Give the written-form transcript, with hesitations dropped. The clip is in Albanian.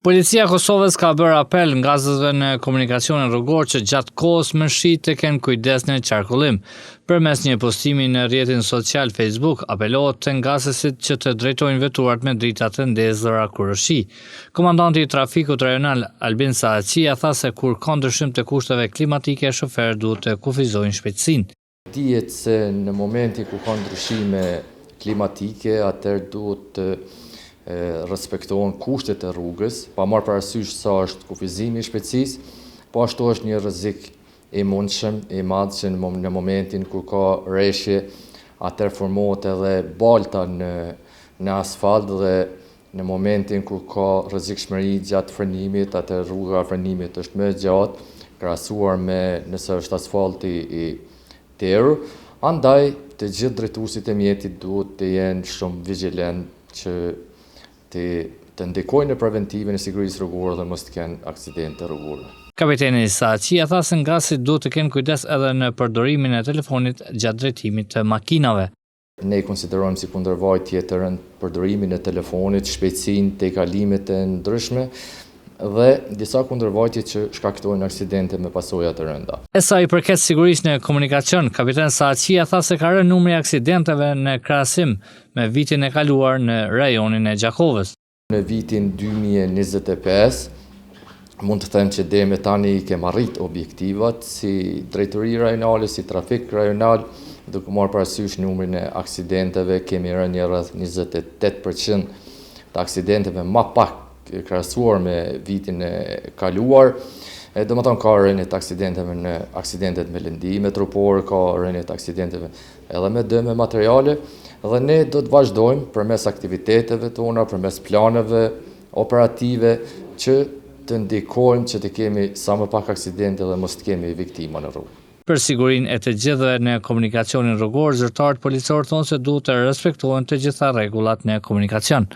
Policia e Kosovës ka bërë apel ngasësve në komunikacionin rrugor që gjatë kohës me shi të kenë kujdes në qarkullim. Përmes një postimi në rrjetin social Facebook, apelohet te ngasësit që të drejtojnë veturat me drita të ndezura kur është shi. Komandanti i Trafikut Rajonal, Albin Sahatqija tha se kur ka ndryshim të kushteve klimatike, shoferët duhet të kufizojnë shpejtësinë. Dihet se në momentin ku ka ndryshime klimatike, atëherë duhet të respektohen kushtet e rrugës, pa marrë parasysh sa është kufizimi i shpejtësisë, po ashtu është një rrezik i mundshëm, i madh që në momentin kur ka reshje, atëherë formohet edhe balta në në asfalt dhe Në momentin kur ka rrezikshmëri gjatë frenimit, atëherë rruga e frenimit është më e gjatë, krahasuar me nëse është asfalti i terur, andaj të gjithë drejtuesit e mjetit duhet të jenë shumë vigjilent që të të ndikojnë në preventivin e sigurisë rrugore dhe mos të kenë aksidente rrugore. Kapiteni Sahatqija tha se ngasësit duhet të kenë kujdes edhe në përdorimin e telefonit gjatë drejtimit të makinave. Ne i konsiderojmë si kundërvajtje të rëndë përdorimin e telefonit, shpejtësinë, tejkalimet e ndryshme dhe disa kundërvajtje që shkaktojnë aksidente me pasoja të rënda. E sa i përket sigurisë në komunikacion, kapiten Sahatqija tha se ka rënë numri i aksidenteve në krahasim me vitin e kaluar në rajonin e Gjakovës. Në vitin 2025, mund të them që deri me tani i kem arrit objektivat si drejtori rajonale, si trafik rajonal, duke marrë parasysh numrin e aksidenteve, kemi rënie rreth 28% të aksidenteve ma pak krahasuar me vitin e kaluar. E, domethonë ka rënie të aksidenteve në aksidentet me lëndime trupore, ka rënie të aksidenteve edhe me dëme materiale dhe ne do të vazhdojmë përmes aktiviteteve tona, përmes planeve operative që të ndikojmë që të kemi sa më pak aksidente dhe mos të kemi viktima në rrugë. Për sigurinë e të gjithëve në komunikacionin rrugor, zyrtarët policorë thonë se duhet të respektohen të gjitha rregullat në komunikacion.